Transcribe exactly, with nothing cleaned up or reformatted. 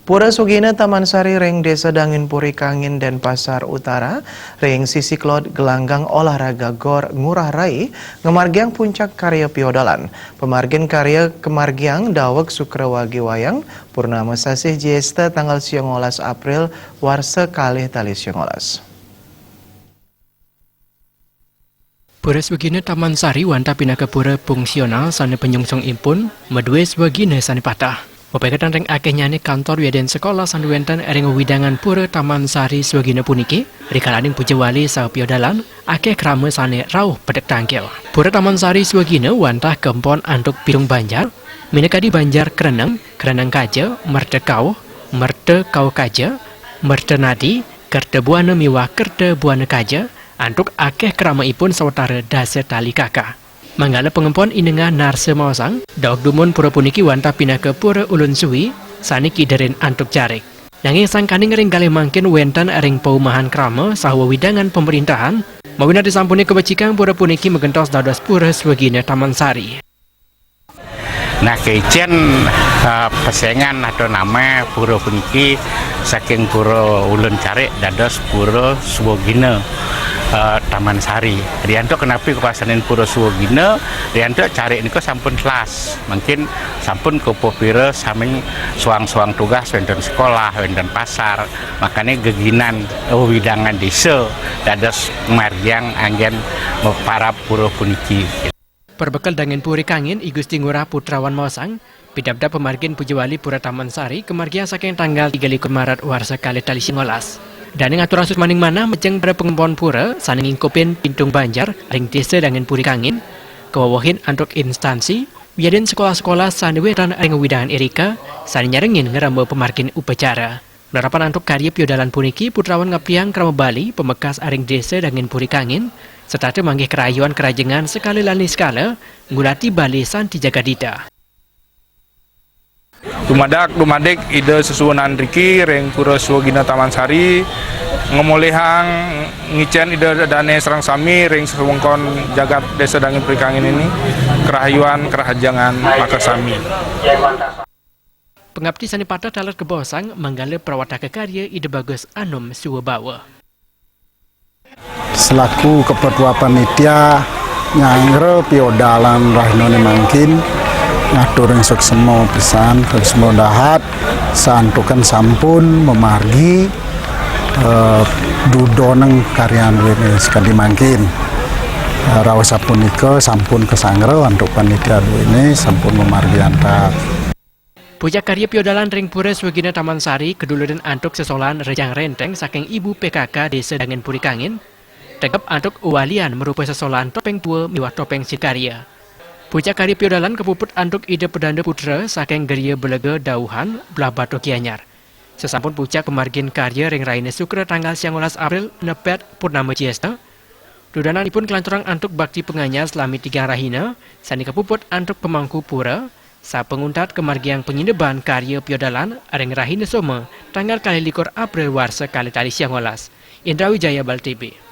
Pura Swagina Taman Sari ring Desa Danginpuri Kangin, Denpasar Utara, ring sisi kelod gelanggang olahraga Gor Ngurah Rai, ngamargiang puncak karya piodalan. Pamargin karya kamargiang daweg Sukra Wage Wayang, Purnama sasih Jyesta tanggal siangolas April warsa kalih tali siangolas. Pura Swagina Taman Sari wantah pinaka pura fungsional sane panyungsungipun madue swagina sane patah. Mapeketan ring akehnyane kantor wiadin sekolah sane wenten ring wewidangan Pura Taman Sari Swagina puniki, rikalaning puja wali saha piodalan, akeh krama sane rauh pedek tangkil. Pura Taman Sari Swagina wantah kempon antuk pitung banjar, minakadi banjar Kreneng, Kreneng Kaja, Merta Kauh, Merta Kauh Kaja, Merta Nadi, Kerta Buana miwah Kerta Buana Kaja, antuk akeh kramaipun sawatara dasa tali kaka. Manggala pangempon inengah narsa maosang, daweg dumun pura puniki wantah pinaka pura ulun suwi, sane kiderin antuk jarik. Nanging sangkaning ring kalih mangkin wenten ring paumahan krama saha wewidangan pamrentahan, mawinan disampune kabecikang pura puniki magentos dados pura swagina Taman Sari. Nah, kicen, eh, pesengan atau nama pura puniki saking pura ulun jarik dados pura swagina, eh, Taman Sari. Riantuk kenapi kapasanin pura swagina, riantuk jarik nika sampun telas. Mungkin sampun kapapira sami soang-soang tugas wenten sekolah, wenten pasar. Makanya geginan, oh, wewidangan desa dados margiang anggen maparab pura puniki. Perbekel Danginpuri Kangin, I Gusti Ngurah Putrawan maosang, pidabdab pamargin puja wali Pura Taman Sari kamargiang saking tanggal tiga likur Maret warsa kalih tali siangolas. Dane ngaturang susmaning manah majeng para pangempon pura sane ngingkupin pitung banjar ring Desa Danginpuri Kangin, kawewehin antuk instansi, wiadin sekolah-sekolah sane wenten ring wewidangan irika, sane nyarengin ngremba pamargin upacara. Nerapan antuk karya piodalan puniki, Putrawan ngaptiang krama Bali pamekas ring Desa Danginpuri Kangin, setata manggih karahayuan karahajengan sekala lan niskala, ngulati Bali santi jagadhita. Dumadak, dumadik Ida sesuunan riki ring Pura Swagina Taman Sari, ngamolihang ngicen Ida dane sareng sami ring sewengkon jagat Desa Danginpuri Kangin ini, karahayuan karahajengan makasami. Pangapti sane pateh taler kabaosang manggala prawataka karya Ida Bagus Anom Swabawa. Selaku ketua panitia nyanggra piodalan rahinane mangkin, ngaturin suksma pisan, suksma dahat, santukan sampun mamargi, eh, dudoning karyan duene sakadi mangkin. Eh, raos sapunika sampun kasanggra antuk panitia duene sampun mamargi antar. Puncak karya piodalan ring Pura Swagina Taman Sari kadulurin antuk sesolahan Rejang Renteng saking Ibu P K K Desa Danginpuri Kangin, tegep antuk uwalian marupa sesolahan Topeng Tua miwah Topeng Sikarya. Puncak karya piodalan kapuput antuk Ida Pedanda Putra saking Geria Belega Dauhan, Blahbatuh Gianyar. Sasampun puncak pamargin karya ring rahina Sukra tanggal siangolas April nepet Purnama Jyesta, dudananipun kalanturang antuk bakti panganyar salami tigang rahina, sane kapuput antuk pamangku pura, sapanguntat kamargiang panyineban karya piodalan ring rahina Soma, tanggal kalih likur April warsa kalih tali siangolas. Indra Wijaya, Bali T V.